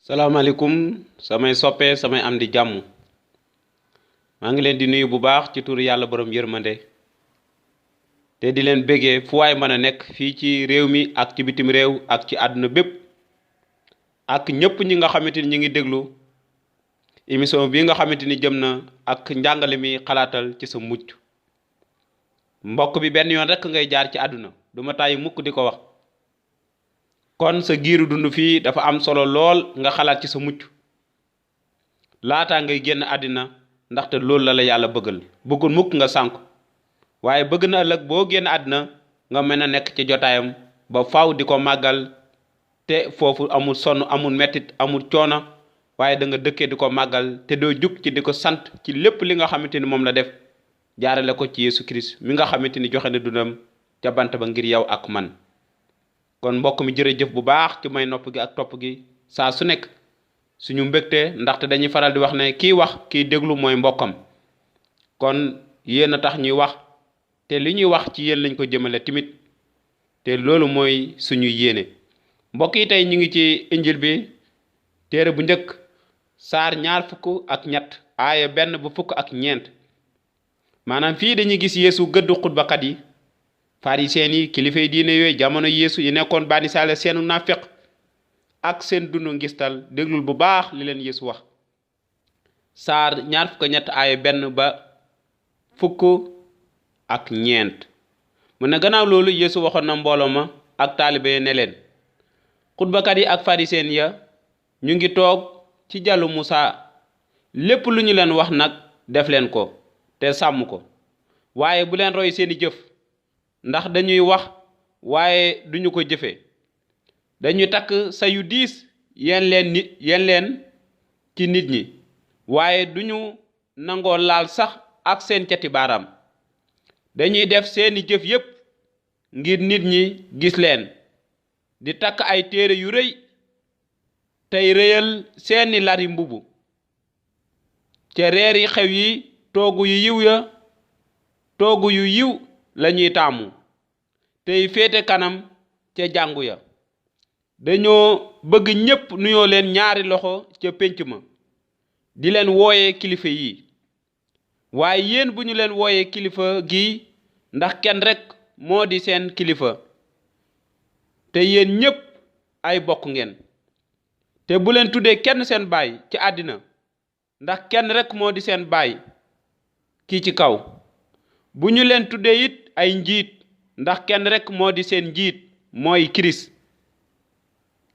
salaamaaleykum samay soppe samay am di jàmm maa ngi leen di nuyu bu baax ci turu yàlla borom yërmande te di leen bégee fu waay mën a nekk fii ci réew mi ak ci bitim réew ak ci àdduna bépp ak ñépp ñi nga xamante ni ñi ngi déglu émission bi nga xamante ni jëm na ak njàngale mi xalaatal ci sa mucc mbokk bi benn yoon rekk ngay jaar ci àdduna duma tàyyi mukk di ko wax kon sa giiru dund fii dafa am solo lool nga xalaat ci sa mucc laata ngay génn àddina ndaxte loolu la yàlla bëggul mukk nga sànk waaye bëgg na ëllëg boo génn àddina nga mën a nekk ci jotaayam ba faaw di ko màggal te foofu amul sonn amul mettit amul coono waaye da nga dëkkee di ko màggal te doo jug ci di ko sant ci lépp li nga xamante ni moom la def jaarale ko ci Yeesu Kirist mi nga xamante ni joxe na dundam ca bant ba ngir yow ak man kon mbokk mi jërëjëf bu baax ci may nopp gi ak topp gi saa su nekk suñu mbégte ndaxte dañuy faral di wax ne kiy wax kiy déglu mooy mbokkam kon yéen a tax ñuy wax te li ñuy wax ci yéen lañ ko jëmale timit te loolu mooy suñu yéene mbokk yi tey ñu ngi ci injil bi téere bu njëkk saar ñaar fukk ak ñett aaya benn ba fukk ak ñeent maanaam fii dañuy gis Yeesu gëdd xutbakat yi farisiyen yi kilifay diine yooyu jamono Yeesu yi nekkoon bànni saale seenu naafeq ak seen dundu ngistal déglul bu baax li leen Yeesu wax saar ñaar fukk ñett aaya benn ba fukk ak ñeent mu ne gannaaw loolu Yeesu waxoon na mbooloo ma ak taalibe ne leen xutbakat yi ak farisiyen ya ñu ngi toog ci jàllu Musaa lépp lu ñu leen wax nag def leen ko te sàmm ko waaye bu leen roy seeni jëf ndax dañuy wax waaye duñu ko jëfe dañuy takk sayu diis yeen leen ci nit ñi waaye duñu nangoo laal sax ak seen cati baaraam dañuy def seeni jëf yépp ngir nit ñi gis leen di takk ay téere yu rëy tey rëyal seeni lari mbubu ca reer yi xew yi toogu yu yiw lañuy taamu tey féete kanam ca jàngu ya dañoo bëgg ñépp nuyoo leen ñaari loxo ca pénc ma di leen wooye kilifa yi waaye yéen bu ñu leen wooye kilifa gi ndax kenn rekk moo di seen kilifa te yéen ñépp ay bokk ngeen te bu leen tuddee kenn seen baay ci àddina ndax kenn rekk moo di seen baay kii ci kaw bu ñu leen tuddee it ay njiit ndax kenn rekk moo di seen njiit mooy Kirist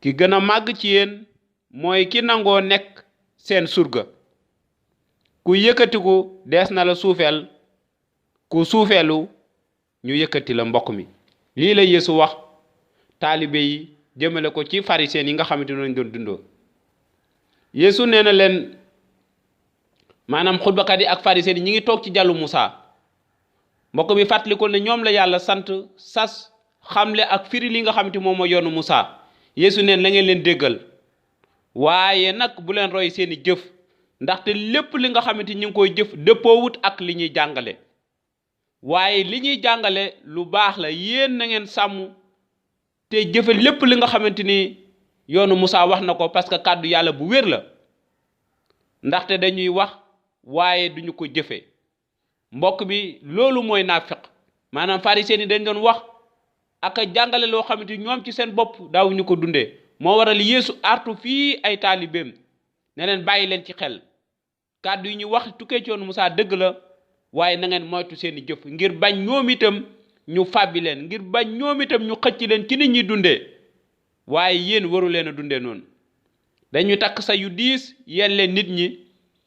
ki gën a màgg ci yéen mooy ki nangoo nekk seen surga ku yëkkatiku dees na la suufeel ku suufeelu ñu yëkkati la mbokk mi lii la Yeesu wax taalibe yi jëmale ko ci farisiyen yi nga xamante ne lañ doon dundoo Yeesu nee na leen maanaam xutbakat yi ak farisiyen yi ñi ngi toog ci jàllu Musaa mbokk mi fàttalikul ne ñoom la yàlla sant sas xamle ak firi li nga xamante moom mooy yoonu Musaa Yeesu neen la ngeen leen déggal waaye nag bu leen roy seeni jëf ndaxte lépp li nga xamante ñi ngi koy jëf dëppoowut ak li ñuy jàngale waaye li ñuy jàngale lu baax la yéen na ngeen sàmm te jëfe lépp li nga xamante ni yoonu Musaa wax na ko parce que kàddu yàlla bu wér la ndaxte dañuy wax waaye duñu ko jëfe mbokk bi loolu mooy naafeq maanaam farisiyen yi dañ doon wax ak a jàngale loo xamante ñoom ci seen bopp daawuñu ko dundee moo waral Yeesu artu fii ay taalibeem ne leen bàyyi leen ci xel kàddu yi ñu wax tukkee ci yoonu Musaa dëgg la waaye na ngeen moytu seeni jëf ngir bañ ñoom itam ñu fàbbi leen ngir bañ ñoom itam ñu xëcc leen ci nit ñi dundee waaye yéen waru leen a dundee noonu dañuy takk sa yu diis yeen leen nit ñi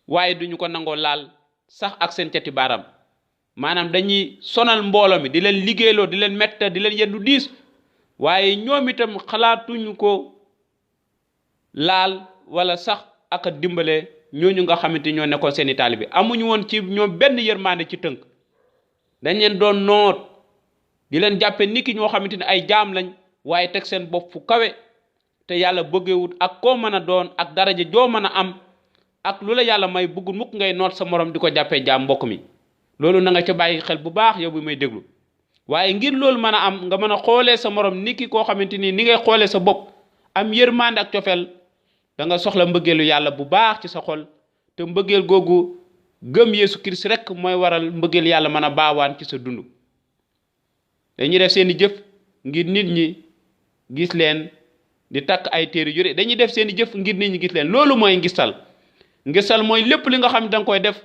waaye duñu ko nangoo laal sax ak seen cati baaraam maanaam dañuy sonal mbooloo mi di leen liggéeyloo di leen metta di leen yendu diis waaye ñoom itam xalaatuñu ko laal wala sax ak a dimbale ñooñu nga xamante ñoo nekkoon seeni taalibe amuñu woon ci ñoom benn yërmande ci tënk dañ leen doon noot di leen jàppe niki ñoo xamante ne ay jaam lañ waaye teg seen bopp fu kawe te yàlla bëggewut ak koo mën a doon ak daraja joo mën a am ak lu la yàlla may bëggul mukk ngay noot sa morom di ko jàppee jaam mbokk mi loolu na nga ca bàyyi xel bu baax yow bi may déglu waaye ngir loolu mën a am nga mën a xoolee sa morom niki koo xamante ni ngay xoolee sa bopp am yërmande ak cofeel da nga soxla mbëggeelu yàlla bu baax ci sa xol te mbëggeel googu gëm Yeesu Kirist rek mooy waral mbëggeel yàlla mën a baawaan ci sa dund. dañuy def seeni jëf ngir nit ñi gis leen di takk ay téere yu rëy dañuy def seeni jëf ngir nit ñi gis leen loolu mooy ngistal. ngistal mooy lépp li nga xam ne da nga koy def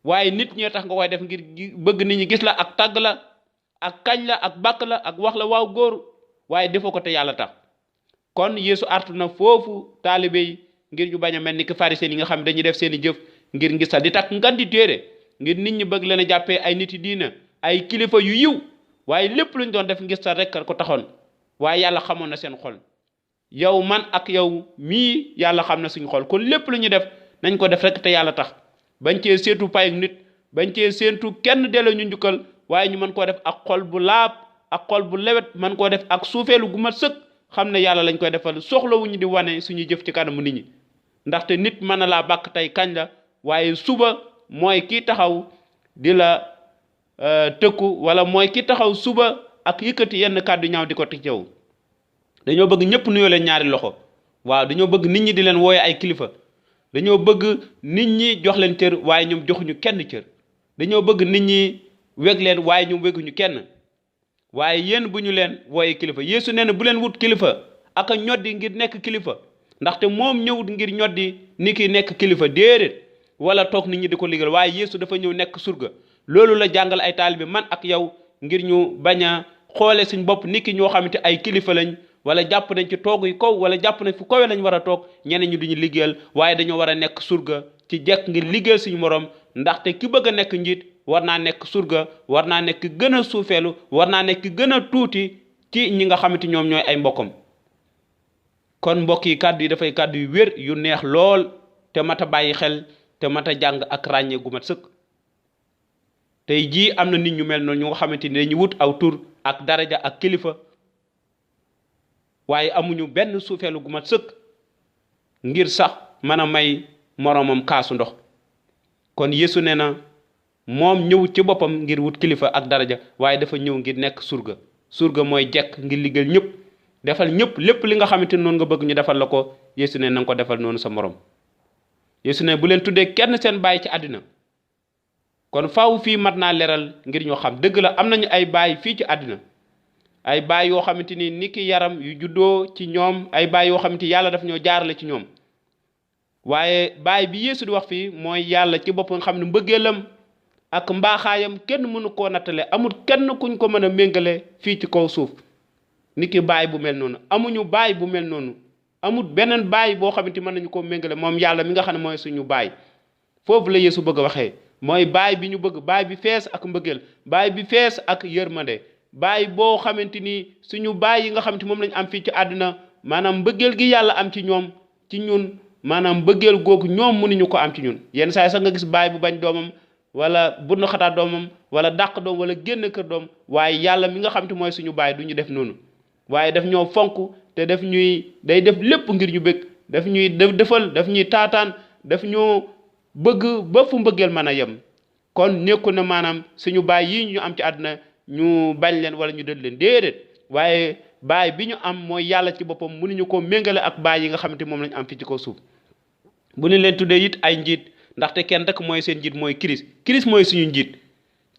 waaye nit ñee tax nga koy def ngir bëgg nit ñi gis la ak tàgg la ak kañ la ak bàkk la ak wax la waaw góor waaye defoo ko te yàlla tax. kon Yeesu artu na foofu taalibe yi ngir ñu bañ a mel ni ki pharisien yi nga xam ne dañuy def seeni jëf ngir ngistal di takk ngan di téere ngir nit ñi bëgg leen a jàppee ay nit yi diina ay kilifa yu yiw waaye lépp luñ doon def ngistal rek ko taxoon waaye yàlla xamoon na seen xol. yow man ak yow mii yàlla xam na suñu xol kon lépp lu ñu def nañ ko def rek te yàlla tax bañ cee séentu pay nit bañ cee séentu kenn delloo ñu njukkal waaye ñu mën koo def ak xol bu laab ak xol bu lewet mën koo def ak suufeelu gu mat sëkk xam ne yàlla lañ koy defal soxlawuñu di wane suñu jëf ci kanamu nit ñi. ndaxte nit mën na laa bàkk tey kañ la waaye suba mooy kii taxaw di la tëkku wala mooy kii taxaw suba ak yëkkati yenn kàddu ñaaw di ko teg yow. dañoo bëgg ñëpp nuyoo leen ñaari loxo waaw dañoo bëgg nit ñi di leen wooye ay kilifa dañoo bëgg nit ñi jox leen cër waaye ñoom joxuñu kenn cër dañoo bëgg nit ñi weg leen waaye ñoom weguñu kenn waaye yéen bu ñu leen wooye kilifa Yeesu nee na bu leen wut kilifa ak a ñoddi ngir nekk kilifa ndaxte moom ñëwut ngir ñoddi ni ki nekk kilifa déedéet wala toog nit ñi di ko liggéeyal waaye Yeesu dafa ñëw nekk surga. loolu la jàngal ay taalibe man ak yow ngir ñu bañ a xoole suñ bopp ni ki ñoo xamante ay kilifa lañ wala jàpp nañ ci toog yu kaw wala jàpp nañ fu kawe lañ war a toog ñeneen ñi duñu liggéeyal waaye dañoo war a nekk surga ci jekk ngir liggéeyal suñu morom ndaxte ki bëgg a nekk njiit war naa nekk surga war naa nekk gën a suufeelu war naa nekk gën a tuuti ci ñi nga xamante ñoom ñooy ay mbokkam. kon mbokk yi kàddu yi dafay kàddu yu wér yu neex lool te mat a bàyyi xel te mat a jàng ak ràññee gu mat sëkk. tey jii am na nit ñu mel noonu ñu nga xamante ni dañuy wut aw tur ak daraja ak kilifa waaye amuñu benn suufeelu gu mat sëkk ngir sax mën a may moroomam kaasu ndox. kon Yeesu nee na moom ñëwut ci boppam ngir wut kilifa ak daraja waaye dafa ñëw ngir nekk surga. surga mooy jekk ngir liggéeyal ñëpp defal ñëpp lépp li nga xamante ni noonu nga bëgg ñu defal la ko Yeesu ne na nga ko defal noonu sa morom. Yeesu ne bu leen tuddee kenn seen baay ci àddina. kon faaw fii mat naa leeral ngir ñoo xam dëgg la am nañu ay baay fii ci àddina ay baay yoo xamante ni ki yaram yu juddoo ci ñoom ay baay yoo xamante yàlla daf ñoo jaarale ci ñoom waaye baay bi Yeesu di wax fii mooy yàlla ci boppam nga xam ne mbëggeelam ak mbaaxaayam kenn mënu koo nattale amul kenn kuñ ko mën a méngale fii ci kaw suuf ki baay bu mel noonu amuñu baay bu mel noonu amul beneen baay boo xamante mën nañu koo méngale moom yàlla mi nga xam ne mooy suñu baay foofu la Yeesu bëgg a waxee mooy baay bi ñu bëgg baay bi fees ak mbëggeel baay bi fees ak yërmande baay boo xamante ni suñu baay yi nga xamante moom lañ am fii ci àdduna maanaam mbëggeel gi yàlla am ci ñoom ci ñun maanaam mbëggeel googu ñoom mënuñu ko am ci ñun yenn saa yi sax nga gis baay bu bañ doomam wala bunn xataat doomam wala dàq doom wala génn kër doom waaye yàlla mi nga xamante mooy suñu baay du ñu def noonu waaye daf ñoo fonk te daf ñuy day def lépp ngir ñu bëgg daf ñuy defal daf ñuy taataan daf ñoo bëgg ba fu mbëggeel mën a yem kon nekku na maanaam suñu baay yi ñu am ci àdduna ñu bañ leen wala ñu dëdd leen déedéet waaye baay bi ñu am mooy yàlla ci boppam mënuñu ko méngale ak baay yi nga xamante moom lañu am fii ci kaw suuf bu ñu leen tuddee it ay njiit ndaxte kenn rek mooy seen njiit mooy Kirist mooy suñu njiit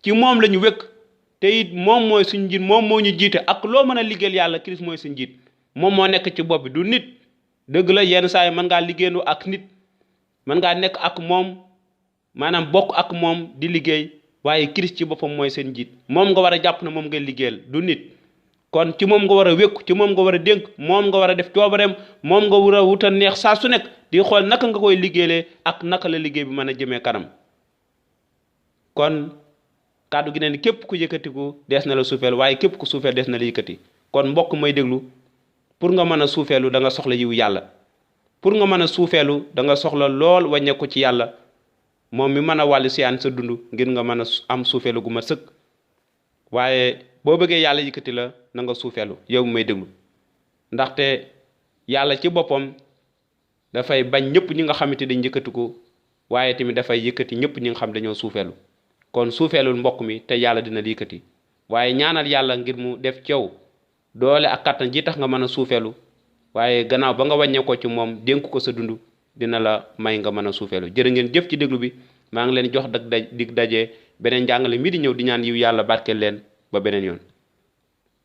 ci moom la ñu wékk te it moom mooy suñu njiit moom moo ñu jiite ak loo mën a liggéeyal yàlla Kirist mooy suñu njiit moom moo nekk ci bopp bi du nit dëgg la yenn saa yi mën ngaa liggéeyandoo ak nit mën ngaa nekk ak moom maanaam bokk ak moom di liggéey waaye Kirist ci boppam mooy seen njiit moom nga war a jàpp ne moom ngay liggéeyal du nit kon ci moom nga war a wékku ci moom nga war a dénk moom nga war a def coobareem moom nga war a wuta neex saa su nekk di xool naka nga koy liggéeylee ak naka la liggéey bi mën a jëmee kanam kon kàddu gi ne ni képp ku yëkkatiku dees na la suufeel waaye képp ku suufeel dees na la yëkkati kon mbokk may déglu pour nga mën a suufeelu da nga soxla yiw yàlla pour nga mën a suufeelu da nga soxla lool wàññeeku ci yàlla moom mi mën a wàllu siyaan sa dund ngir nga mën a am suufeelu gu ma sëkk waaye boo bëggee yàlla yëkkati la na nga suufeelu yow may déglu ndaxte yàlla ci boppam dafay bañ ñëpp ñi nga xamante dañ yëkkatiku waaye tamit dafay yëkkati ñëpp ñi nga xam dañoo suufeelu kon suufeelul mbokk mi te yàlla dina la yëkkati waaye ñaanal yàlla ngir mu def ci yow doole ak kattan ji tax nga mën a suufeelu waaye gannaaw ba nga wàññee ko ci moom dénk ko sa dund dina la may nga mën a suufeelu. jërë ngeen jëf ci déglu bi, maa ngi leen jox dig daje beneen njàngale mi di ñëw di ñaan yiw yàlla barkeel leen ba beneen yoon.